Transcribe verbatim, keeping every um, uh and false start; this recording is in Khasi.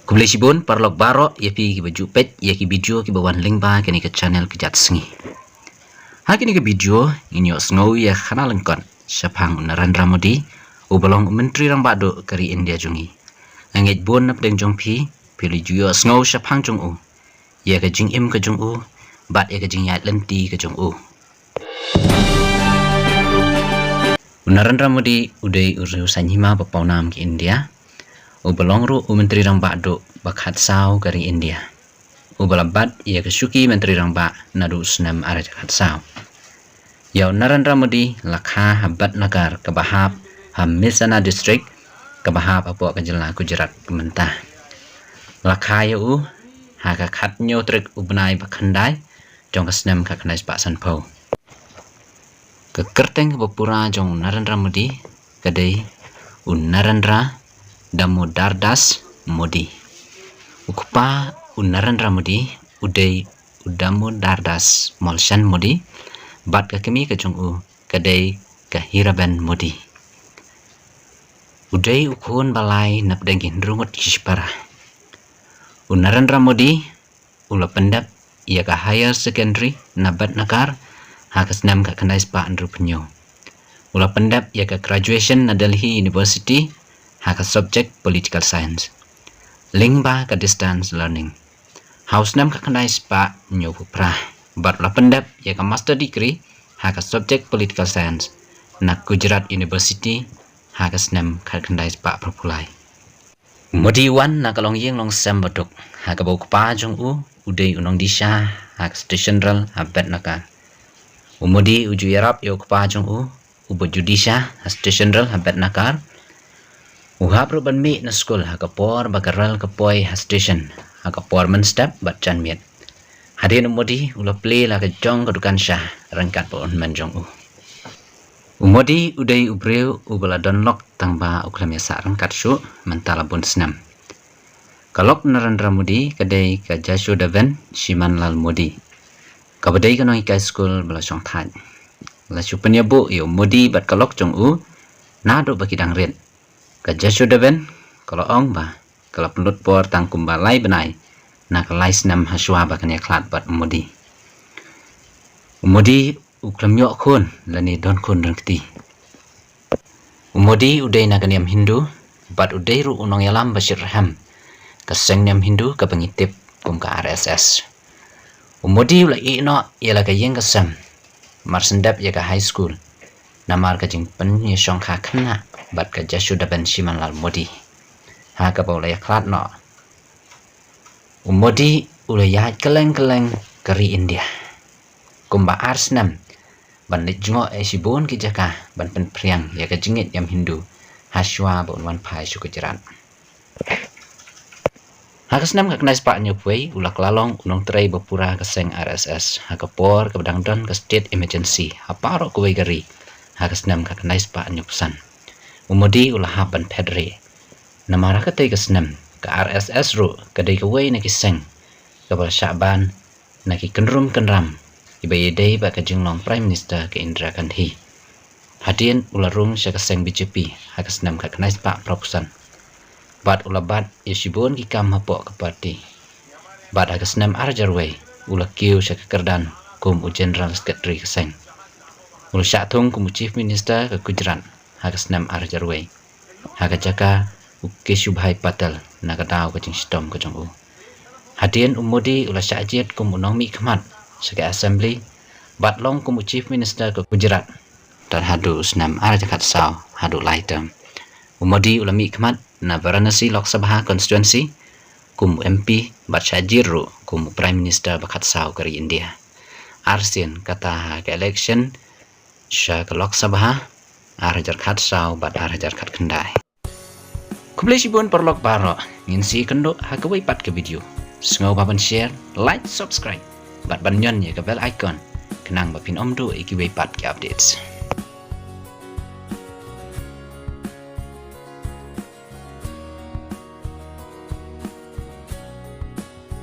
Khublei shibun paralok baroh ïa phi kiba ju peit ïa ki video kiba wan lyngba kane ka channel Kjat Sngi. Ha kane ka video ngin ïohsngew ïa ka khana lyngkot shaphang u Narendra Modi, uba long u Myntri Rangbah Duh ka ri India jong ngi. Nga ngeit bun na pdeng jong phi, phi la ju ïohsngew shaphang jong u, ïa ka jingim ka jong u bad ïa ka jingïaid lynti ka jong u. U Narendra Modi u dei u riew saiñ hima ba pawnam ka India, uba long ruh u Myntri Rangbah Duh ba khatsaw ka ri India, uba la bat ïa ka shuki Myntri Rangbah naduh u snem ar hajar khatsaw. Ïa u Narendra Modi la kha ha Batnagar kaba hap ha Mehsana District, kaba hap hapoh ka jylla Gujarat mynta. La kha ïa u ha ka khathynñiew tarik u bnai ba khyndai jong ka snem khatkhyndai spah sanphew. Ka kyrteng kaba pura jong u Narendra Modi ka dei u Narendra Damodar Das Modi. U kpa u Narendra Modi u dei u Damodar Das Molchan Modi, bad ka kmie ka jong u ka dei ka Hiraben Modi. U dei u khun ba lai na pdeng ki hynriew ngut ki shipara. U Narendra Modi u la pyndep ïa ka higher secondary na Batnagar ha ka snem khatkhyndai spah hynriewphew hynñiew. U la pyndep ïa ka graduation na Delhi University ha ka subject political science, lyngba ka distance learning, ha u snem khatkhyndai spah hynñiewphew phra. Bad u la pyndep ïa ka master degree ha ka subject political science na Gujarat University ha ka snem khatkhyndai spah phraphew lai. U Modi u wan na ka longïing longsem baduk ha kaba u kpa jong u u dei u nongdisha ha ka station rel ha Batnagar. U Modi u ju ïarap ïa u kpa jong u uba ju disha ha station rel ha Batnagar. U hap ruh ban mih na skul ha ka por ba ka rel ka poi ha station ha ka por mynstep bad janmiet. Hadien u Modi u la plie la ka jong ka dukan sha ryngkat bad u hynmen jong u. U Modi u dei u briew uba la don lok tang ba u khlem ïasah ryngkat shuh mynta la bun snem. Ka lok Narendra Modi ka dei ka Jashodaben Shimanlal Modi, kaba dei ka nonghikai skul ba la shongthait. La shu pynïabuh ïa u Modi bad ka lok jong u naduh ba ki dang rit. Ka Jashodaben ka la ong ba ka la pynlut por tang kumba lai bnai na ka lai snem hashwa ba kan ïakhlad bad u Modi. U Modi u khlem ïoh khun lane don khun ryngkti. U Modi u dei na ka niam Hindu bad u dei ruh u nongïalam ba shitrhem ka seng niam Hindu kaba ngi tip kum ka R S S. U Modi u la ïeh noh ïa la ka ïing ka sem mar shen dep ïa ka high school namar ka jingpynïashongkha khynnah bad ka Jashodaben Shimanlal Modi, ha kaba u la ïakhlad noh. U Modi u la ïaid kylleng kylleng ka ri India kumba ar snem ban leit jngoh ïa shibun ki jaka ban pynphriang ïa ka jingngeit niam Hindu hashwa ba un wan phai sha Gujarat. Ha ka snem khatkhyndai spah hynñiewphew wei u la kylla long u nongtrei ba pura ka seng R S S ha ka por kaba dang don ka state emergency ha baroh kawei ka ri ha ka snem khatkhyndai spah hynñiewphew san. U Modi u la hap ban phet rieh namar ha katei ka snem ka R S S ruh ka dei kawei na ki seng kaba la shah ban na ki kynrum kynram kiba ïadei bad ka jinglong Prime Minister ka Indira Gandhi. Hadien u la rung sha ka seng B J P ha ka snem khatkhyndai spah phraphew san bad u la bat ïa shibun ki kam hapoh ka party. Bad ha ka snem ar hajar wei u la kiew sha ka kyrdan kum u General Secretary ka seng. U la shah thung kum u Chief Minister ka Gujarat ha ka snem ar hajar wei ha ka jaka u Keshubhai Patel na ka daw ka jingshitom ka jong u. Hadien u Modi u la shah jied kum u nongmihkhmat sha ka Assembly bad long kum u Chief Minister ka Gujarat tad haduh u snem ar hajar khatsaw haduh lai term. U Modi u la mihkhmat na Varanasi Lok Sabha constituency kum u M P bad shah jied ruh kum u Prime Minister ba khatsaw ka ri India arsien kata ha ka election sha ka Lok Sabha ar hajar khatsaw bad ar hajar khatkhyndai. Khublei shibun paralok baroh, ngin sa ïakynduh ha kawei pat ka video. Sngewbha ban share, like, subscribe bad ban ñion ïa ka bell icon khnang ba phin ym duh ïa kiwei pat ki updates.